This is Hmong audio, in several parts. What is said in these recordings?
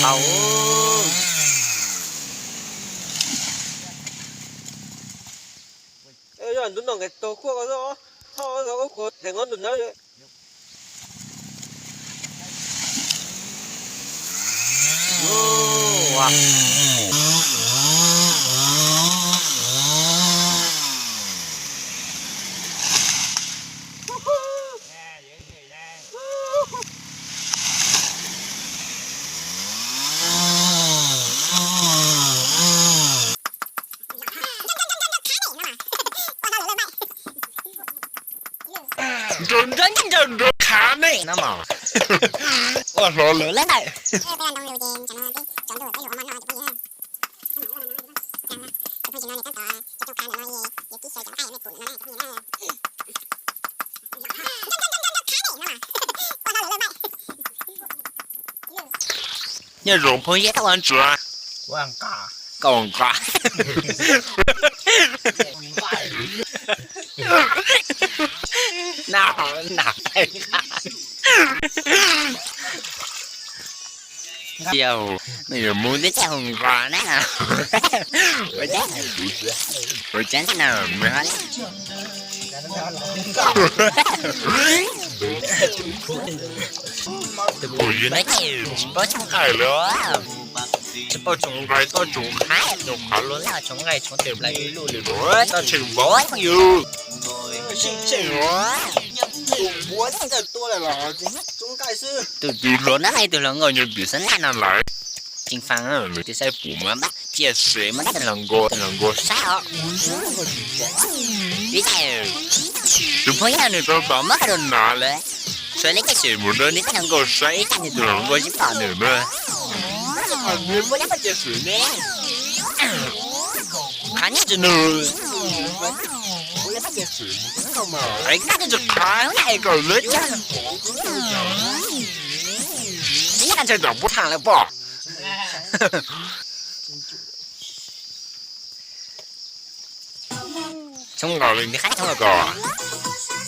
Au. Yog ntub no nqes tog kuaj ko, ho ko kuv teev ko ntug na. Nrog nrog nrog nrog khav ne no mas. Ua hlo lawm lawm ntawm. Nyob zoo phooj ywg, koj ua ntsuav, koj ua nqa, na, na, na, yuav mus neb caj hu nqa na. Ua cas na, tus phooj ywg no tsis paub txoj nqaij li. Tsis paub txoj nqaij, txoj txoj nqaij, txoj nqaij txoj nqaij txoj nqaij txoj nqaij txoj nqaij. Tus twg hluas na, tus hluas nkauj nyuag pim xab naj no lawm. Tseem faj, nws twb saib pum mas npaj cia seb mas tus hluas nkauj, tus hluas nkauj sab os. Ib txhia tus phooj ywg nws tau pom muab qhia rau no lawm. Sawv daws cia seb mus rau nws tus hluas nkauj saib, ib txhia nws tus hluas nkauj tsis pom nws na. Qhov nyob tsis nws, es koj tsis qhov na es kom lawv cog. Ib qho ntshe tom pub tham lawm pom. Txhob nqa li nws qab txhob nqa ko.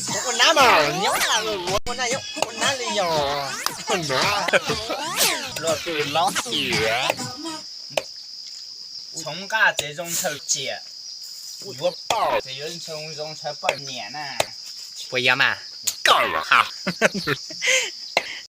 Ua nab mas nyob ua nab li yog ua nab. Luag twb laub tiag. Txhoov nqaj ces zoo ntshaw ciam, yuav poj ces yuav zoo ntshaw poj niam na. Puas yog mas? Koj los ha.